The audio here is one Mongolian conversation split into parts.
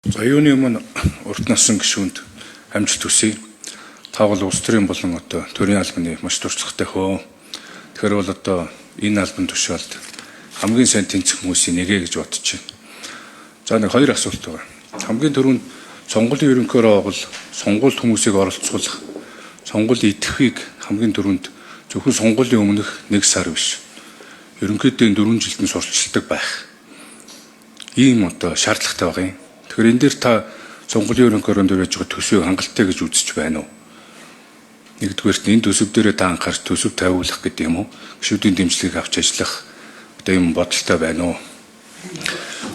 За юуны өмнө урт насан гишүүнд амжилт хүсье. Та бол улс төрийн болон одоо төрийн албаны маш туршлагатай хөө. Тэгэхээр бол одоо энэ албан тушаалд хамгийн сайн тэнцэх хүмүүсийн нэгэ гэж бодож байна. За нэг хоёр асуулт байгаа. Хамгийн түрүүнд сонгуулийн ерөнхий хороо бол сонгуульд хүмүүсийг оролцуулах, сонгуул идэхийг хамгийн түрүүнд зөвхөн сонгуулийн өмнөх нэг сар биш. Ерөнхийдөө энэ 4 жилд нь сурчилдаг байх. Ийм одоо шаардлагатай байгаа юм. Тэгэхээр энэ дээр та сонгуулийн ерөнхий хорон дээр байж байгаа төсвийг хангалттай гэж үзэж байна уу? Нэгдүгээрт энэ төсөв дээрээ та анхаарч төсөв тавиулах гэдэг юм уу? Гишүүдийн дэмжлэгийг авч ажиллах одоо юм бодолтой байна уу?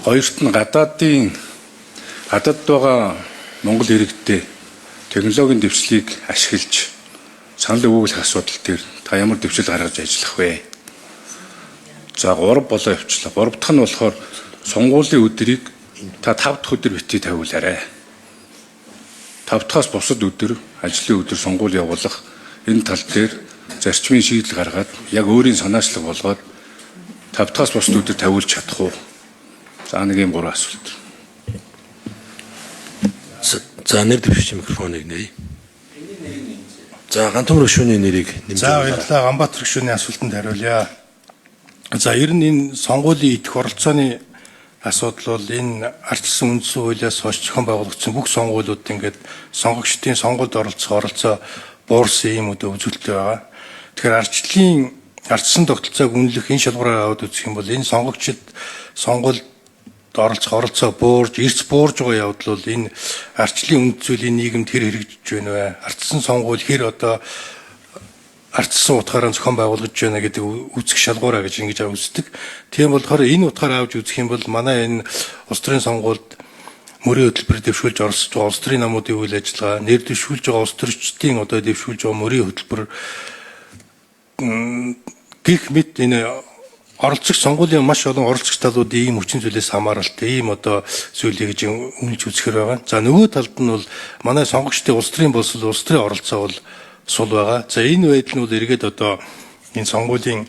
Хоёрт нь гадаадд байгаа Монгол иргэдээ технологийн дэвшлийг ашиглаж санал өгүүлэх асуудал дээр та ямар дэвшил гаргаж ажиллах вэ? За 3 болоо явчлаа. 3 дахь нь болохоор сонгуулийн өдрийг та 5 дахь өдөр битгий тавиулаарай. 5 дахьаас бусад өдөр ажлын өдөр сонгуул явуулах энэ тал дээр зарчмын шийдэл гаргаад яг өөрийн санаачлаг болгоод 5 дахьаас бусад өдөр тавиулж чадах уу? За нэг юм гурван асуулт. За нэр дэвшигчийн микрофоныг нээе. За Гантүмөр гишүүний нэрийг нэмж. За баярлалаа. Ганбаатар гишүүний асуултанд хариулъя. За ер нь энэ сонгуулийн идэх оролцооны асуудал бол энэ ардчилсан үндсэн хуулиас хойш зохион байгуулагдсан бүх сонгуулиуд ингээд сонгогчдын сонгуульд оролцох оролцоо буурсан ийм өдөө үзүүлэлттэй байгаа. Тэгэхээр ардчлалын ардчилсан тогтолцоог үнэлэх энэ шалгуураар аваад үзэх юм бол энэ сонгогчид сонгуульд оролцох оролцоо буурж, эрс буурж байгаа явдал бол энэ ардчлалын үндэс зүйлийн нийгэмд хэр хэрэгжиж байна вэ? Ардчилсан сонгуул хэр одоо ардчилсан утгаараа зохион байгуулагдж байна гэдэг үзэх шалгуураа гэж ингэж үздэг. Тийм болохоор энэ утгаараа авч үзэх юм бол манай энэ улс төрийн сонгуульд мөрийн хөтөлбөр дэвшүүлж оролцож байгаа улс төрийн намуудын үйл ажиллагаа, нэр дэвшүүлж байгаа улс төрчдийн одоо дэвшүүлж байгаа мөрийн хөтөлбөр гэх мэт энэ оролцогч сонгуулийн маш олон оролцогч талуудын ийм хүчин зүйлээс хамааралтай ийм одоо зүйлийг гэж үнэлж үзэхэр байгаа. За нөгөө талд нь бол манай сонгогчдын улс төрийн боловсрол, улс төрийн оролцоо бол сул байгаа. За энэ байдал нь бол эргээд одоо энэ сонгуулийн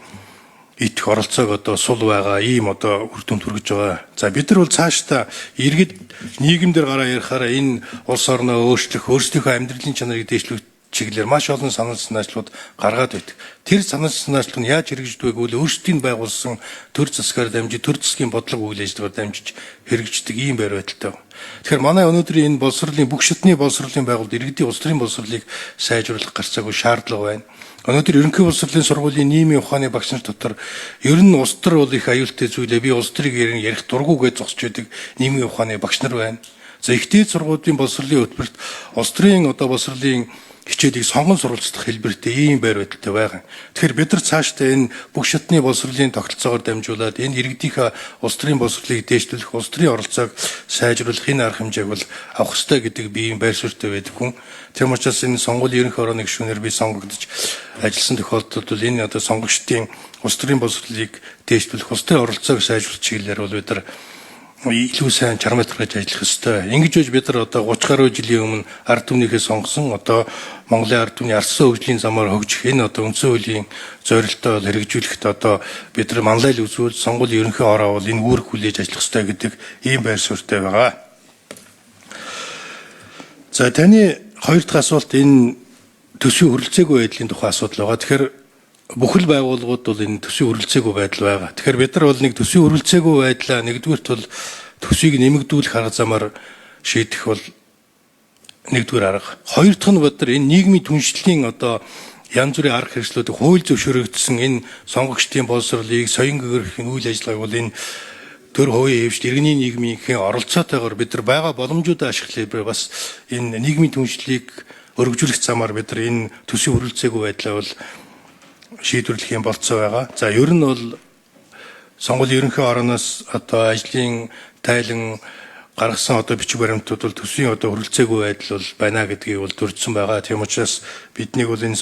идэх оролцоог одоо сул байгаа ийм одоо үр дүнд хүргэж байгаа. За бид нар бол цаашдаа иргэд нийгэмдэр гараа ярихаараа энэ улс орноо өөрчлөх, өөрсдийнхөө амьдралын чанарыг дээшлүүлэх чиглэлээр маш олон санал санаачлалууд гаргаад байдаг. Тэр санал санаачлал нь яаж хэрэгждэг вэ гэвэл өөрсдийн байгуулсан төр засгаар дамжиж, төр засгийн бодлого үйл ажиллагаар дамжиж хэрэгждэг ийм байр байдалтай байна. Тэгэхээр манай өнөөдрийн энэ боловсролын бүх шатны боловсролын байгуулалт иргэдийн улс төрийн боловсролыг сайжруулах гарцаагүй шаардлага байна. Өнөөдөр ерөнхий боловсролын сургуулийн нийгмийн ухааны багш нар дотор ер нь улс төр бол их аюултай зүйлээ би улс төрийг ярих дургу гэж зогсож байдаг нийгмийн ухааны багш нар байна. За их дээд сургуулийн боловсролын хөтөлбөрт улс төрийн одоо боловсролын хичээлийг сонгон суралцах хэлбэртэй ийм байр байдалтай байгаа. Тэгэхээр бид нар цаашдаа энэ бүх шатны боловсролын тогтолцоогоор дамжуулаад энэ иргэдийнхээ улс төрийн боловсролыг дээшлүүлэх, улс төрийн оролцоог сайжруулах энэ арга хэмжээг бол авах ёстой гэдэг би ийм байр суурьтай байдаг хүн. Тийм учраас энэ сонгуулийн ерөнхий хорооны гишүүнээр би сонгогдож ажилласан тохиолдолд бол энэ одоо сонгогчдын улс төрийн боловсролыг дээшлүүлэх, улс төрийн оролцоог сайжруулах чиглэлээр бол бид нар илүү сайн чармайлт гаргаж ажиллах ёстой. Ингэж үж бид нар одоо 30 гаруй жилийн өмнө ард түмнийхээ сонгосон одоо Монголын ард түмний ардсан хөгжлийн замаар хөгжих энэ одоо үндсэн хуулийн зорилттой бол хэрэгжүүлэхэд одоо бид нар манлайл үзүүлж сонгуулийн ерөнхий хороо бол энэ үүрэг хүлээж ажиллах ёстой гэдэг ийм байр суурьтай байгаа. За таны хоёр дахь асуулт энэ төсвийн хүрэлцээгүй байдлын тухай асуудал байгаа. Тэгэхээр бүхэл байгууллагууд бол энэ төсвийн хүрэлцээгүй байдал байгаа. Тэгэхээр бид нар бол нэг төсвийн хүрэлцээгүй байдлаа нэгдүгээрт бол төсвийг нэмэгдүүлэх арга замаар шийдэх бол нэгдүгээр арга. Хоёр дахь нь бид нар энэ нийгмийн түншлэлийн одоо янз бүрийн арга хэрэгслүүдийг хууль зөвшөөрөгдсөн энэ сонгогчдын боловсролыг, соён гэгэрхийн үйл ажиллагааг бол энэ төр хувийн хэвшил, иргэний нийгмийнхээ оролцоотойгоор бид нар байгаа боломжуудаа ашиглах бас энэ нийгмийн түншлэлийг өргөжүүлэх замаар бид нар энэ төсвийн хүрэлцээгүй байдлаа бол шийдвэрлэх юм болцоо байгаа. За ер нь бол сонгуулийн ерөнхий орооноос одоо ажлын тайлан гаргасан одоо бичиг баримтууд бол төсвийн одоо хүрэлцээгүй байдал бол байна гэдгийг бол дурдсан байгаа. Тийм учраас биднийг бол энэ